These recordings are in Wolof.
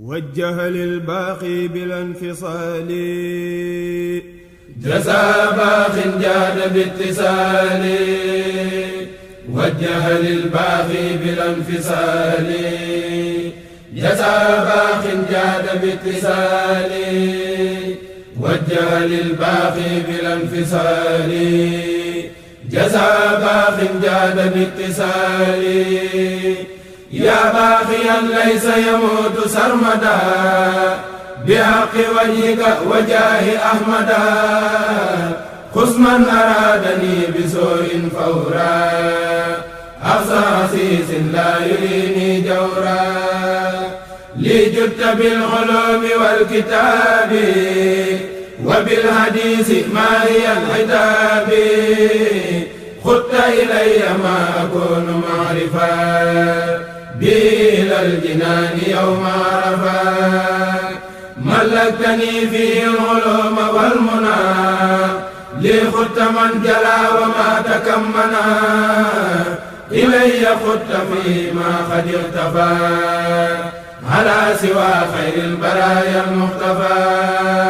وجه للباقي بلا انفصال جزاء باق جاد باتصال وجه للباقي بلا انفصال جزاء باق جاد باتصال وجه للباقي بلا انفصال جزاء باق جاد باتصال يا باقيا ليس يموت سرمدا بحق وجهك وجاه أحمدا خذ من أرادني بسوء فورا أخزى عسيس لا يريني جورا لي جدت بالعلوم والكتاب وبالحديث ما هي العتاب خدت إلي ما أكون معرفا إلى الجنان يوم عرفا ملكتني فيه العلوم والمنى لي خدت من جلا وما تكمنا إلي خدت فيما قد اختفى على سوى خير البرايا المختفى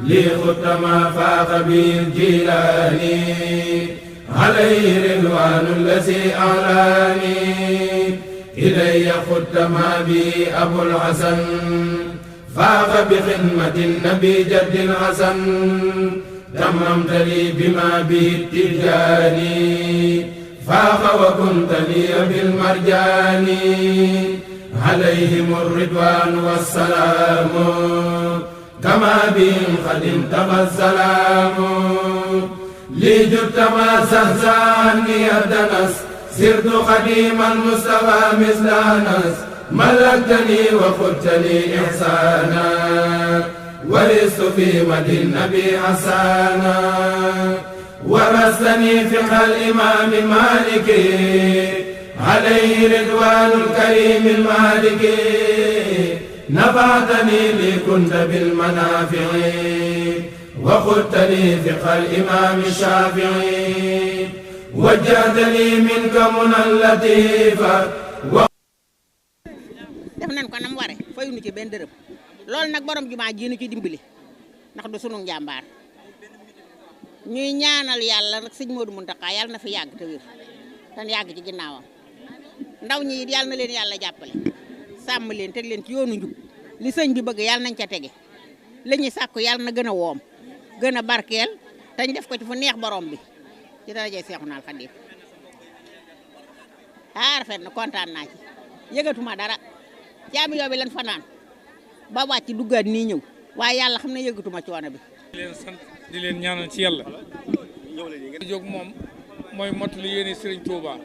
لي خدت ما فاق به الجيلاني عليه رضوان الذي أعلاني إلي خدت ما بي أبو الحسن فاق بخدمة النبي جد الحسن تممت لي بما به التجاني فاق وكنت لي بالمرجان عليهم الرضوان والسلام كما بهم خدمت السلام لي جدت ما زهزا عني الدنس سرت خديم المصطفى مثل أنس ملكتني وخدت لي إحسانا ورثت في مد النبي حسانا ورثتني فقه الإمام مالك عليه رضوان الكريم المالك نفعتني لي كنت بالمنافع وخدت لي فقه الإمام الشافعي وجهت لي منك منى اللطيفة def nañ ko nam ware fayuñu ci benn dërëm loolu nag borom jumaa ji ñu ci dimbali ndax du sunu njàmbaar ñuy ñaanal yàlla nag sëñ Modou Mountakha yàlla na fi yàgg te wér tan yàgg ci ginnaawam ndaw ñi it yàlla na leen yàlla jàppale sàmm leen teg leen ci yoonu njub li sëñ bi bëgg yàlla nañ ca tege la ñuy sàkku yàlla na gën a woom gën a barkeel tañ def ko ci fu neex borom bi ci darajay Seexuna Xaadim rafet na kontaan naa ci yëgatuma dara caabi yoo bi lan fanaan ba wàcc duggaat nii ñëw waaye yàlla xam ne yëgatuma coono bi. di leen sant di leen ñaanal ci yàlla. jóg moom mooy mottali yéene Serigne Touba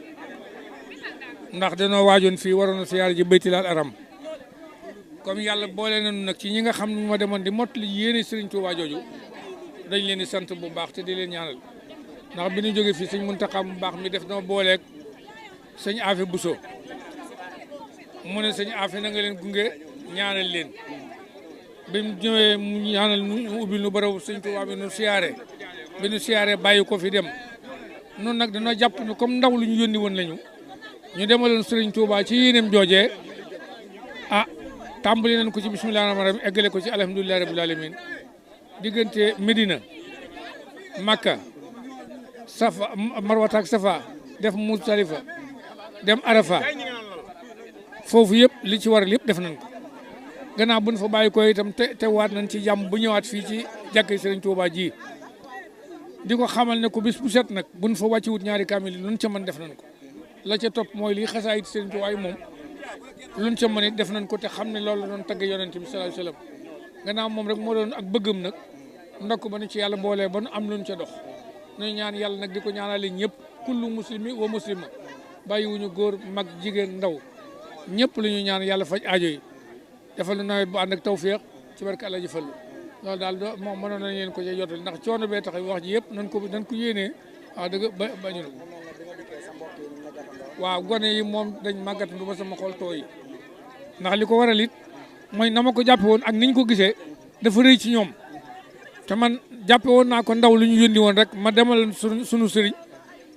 ndax danoo waajoon fii waroon na siyaare ji Baytil Haram comme yàlla boole nañu nag ci ñi nga xam ne ma demoon di mottali yéene Serigne Touba jooju dañ leen di sant bu baax te di leen ñaanal ndax bi ñu jógee fii sëñ Mountakha bu baax mi def na booleeg sëñ Afe Bousso mu ne sëñ Afe na nga leen gunge ñaanal leen bi mu ñëwee mu ñaanal ñu ubbil nu barabu sëñ Touba bi nu siyaare bi nu siyaare bàyyi ko fi dem noonu nag dañoo jàpp ne comme ndaw lu ñu yónni woon lañu ñu demaloon sëriñ Touba ci yéeneem joojee tàmbali nañ ko ci bismillahi rahmaani rahiim eggale ko ci alhamdulillahi rabbil alamin diggante Medina Makka Safa Marwata ak Safa def Muzdalifa dem Arafa foofu yëpp li ci waral yëpp def nañ ko gannaaw bu ñu fa bàyyi ko itam te waat nañ ci jàmm bu ñëwaat fii ci jàkkee Serigne Touba ji di ko xamal ne ko bis bu set nag bu ñu fa wàcci wut ñaari kaamil yi luñ ca mën def nañ ko la ca topp mooy lii xasaayit Serigne Touba yi moom luñ ca mën it def nañ ko te xam ne loolu la doon tagg yonent bi sallallahu alayhi wasallam gannaaw moom rek moo doon ak bëggam nag ndokk ba nu ci yàlla boolee ba nu am luñ ca dox nuy ñaan yàlla nag di ko ñaanale ñëpp kullu muslimi wa muslima bàyyiwuñu góor mag jigéen ndaw ñëpp lu ñu ñaan yàlla faj aajo yi defal nu nawet bu ànd ak tawféex ci barke Alla ji fallu loolu daal moom mënoon nañ leen ko ci jotal ndax coono bee tax wax ji yëpp nañ ko yéenee waaw dëgg bañu waaw gone yi moom dañ màggat du ba sama xol tooy ndax li ko waral it mooy na ma ko jàppe woon ak niñ ko gisee dafa rëy ci ñoom te man jàppe woon naa ko ndaw lu ñu yónni woon rek ma demal sunu sëriñ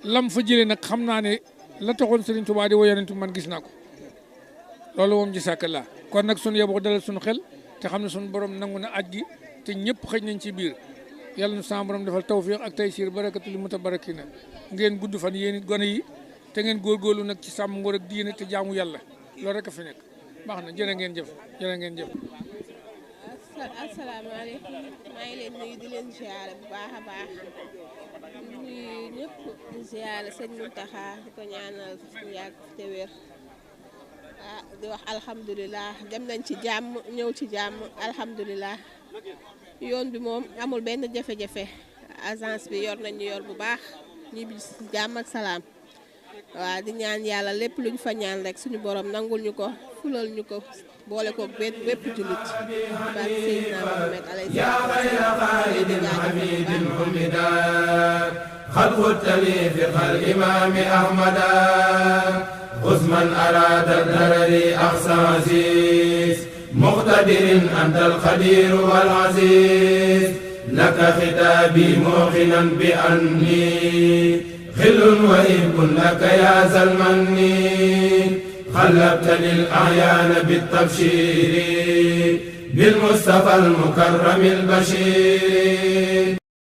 lam fa jëlee nag xam naa ne la taxoon Sëriñ Tuubaa di wo yonent man gis naa ko loolu moom ji sàkk laa kon nag sunu yeboo dalal sunu xel te xam ne sunu borom nangu na aj gi te ñëpp xëj nañ ci biir yàlla na sama borom defal tawfiq ak taysiir barakatul mutabarakina ngeen gudd fan yéen it gone yi te ngeen góorgóorlu nag ci sàmm ngor ak diine te jaamu yàlla loolu rek a fi nekk baax na jërë ngeen jëf jërë ngeen jëf. asalaamaaleykum maa ngi leen nuyu di leen ziare bu baax a baax di nuyu ñëpp di ziare sëñ Muntaxa di ko ñaanal fu yàgg te wér di wax alhamdulilah dem nañ ci jàmm ñëw ci jàmm alhamdulilah yoon bi moom amul benn jafe-jafe agence bi yor nañu yor bu baax ñibbi ci jàmm ak salaam waaw di ñaan yàlla lépp luñ fa ñaan rek suñu borom nangul ñu ko fulal ñu ko boole ko bépp jullit baak Seydina Muhammad alayhi salaam xalqutani fi xal imaami ahmada usman arada darari axsa aziz muqtadirin anta alqadir wal aziz laka xitaabi muqinan bi anni xillun wa hibbun laka ya zalmanni خلبتني الأعيان بالتبشير بالمصطفى المكرم البشير